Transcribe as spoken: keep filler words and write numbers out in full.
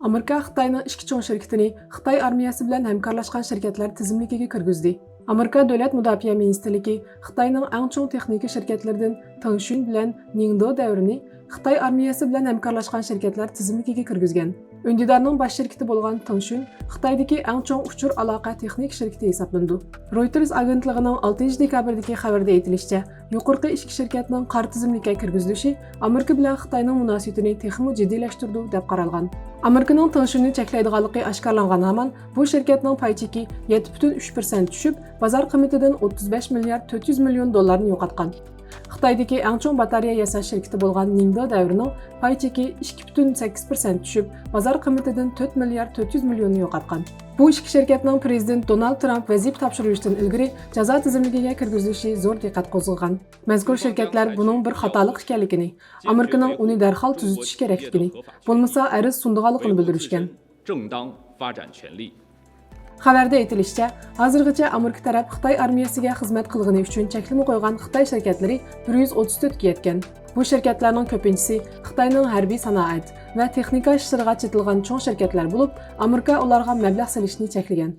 ئامېرىكا خىتاينىڭ ئىككى چوڭ شىركىتىنى خىتاي ئارمىيەسى بىلەن ھەمكارلاشقان شىركەتلەر تىزىملىكىگە كىرگۈزدى. ئامېرىكا دۆلەت مۇداپىئە مىنىستىرلىكى خىتاينىڭ ئەڭ چوڭ تېخنىكا شىركەتلىرىدىن تېڭشۈن بىلەن نىڭدې دەۋرىنى خىتاي ئارمىيەسى بىلەن ھەمكارلاشقان شىركەتلەر تىزىملىكىگە كىرگۈزگەن. ئۈندىدارنىڭ باش شىركىتى بولغان تېڭشۈن خىتايدىكى ئەڭ چوڭ ئۇچۇر ئالاقە تېخنىكا شىركىتى ھېسابلىنىدۇ. رويتېرس ئاگېنتلىقىنىڭ ئالتىنچى دېكابىردىكى خەۋىرىدە ئېيتىلىشىچە، يۇقىرىقى ئىككى شىركەتنىڭ قارا تىزىملىككە كىرگۈزۈلۈشى ئامېرىكا بىلەن خىتاينىڭ مۇناسىۋىتىنى تېخىمۇ جىددىيلەشتۈرىدۇ، دەپ قارالغان. ئامېرىكىنىڭ تېڭشۈننى چەكلەيدىغانلىقى ئاشكارىلانغان ھامان بۇ شىركەتنىڭ پاي چېكى يەتتە پۈتۈن ئۈچ پىرسەنت چۈشۈپ، بازار قىممىتىدىن ئوتتۇز بەش مىليارد تۆت يۈز مىليون دوللارنى يوقاتقان. خىتايدىكى ئەڭ چوڭ باتارېيە ياساش شىركىتى بولغان نىڭدې دەۋرىنىڭ پاي چېكى ئىككى پۈتۈن سەككىز پىرسەنت چۈشۈپ، بازار قىممىتىدىن تۆت مىليارد تۆت يۈز مىليوننى يوقاتقان. بۇ ئىككى شىركەتنىڭ پىرېزىدېنت دونالد ترامپ ۋەزىپە تاپشۇرۇۋېلىشتىن ئىلگىرى جازا تىزىملىكىگە كىرگۈزۈلۈشى زور دىققەت قوزغىغان. مەزكۇر شىركەتلەر بۇنىڭ بىر خاتالىق ئىكەنلىكىنى، ئامېرىكىنىڭ ئۇنى دەرھال تۈزىتىشى كېرەكلىكىنى، بولمىسا ئەرز سۇنىدىغانلىقىنى بىلدۈرۈشكەن. 正当发展权利。 خەۋەردە ئېيتىلىشىچە، ھازىرغىچە ئامېرىكا تەرەپ خىتاي ئارمىيەسىگە خىزمەت قىلغىنى ئۈچۈن چەكلىمە قويغان خىتاي شىركەتلىرى بىر يۈز ئوتتۇز تۆتكە يەتكەن. بۇ شىركەتلەرنىڭ كۆپىنچىسى خىتاينىڭ ھەربىي سانائەت ۋە تېخنىكا ئىشلىرىغا چېتىلغان چوڭ شىركەتلەر بولۇپ، ئامېرىكا ئۇلارغا مەبلەغ سېلىشنى چەكلىگەن.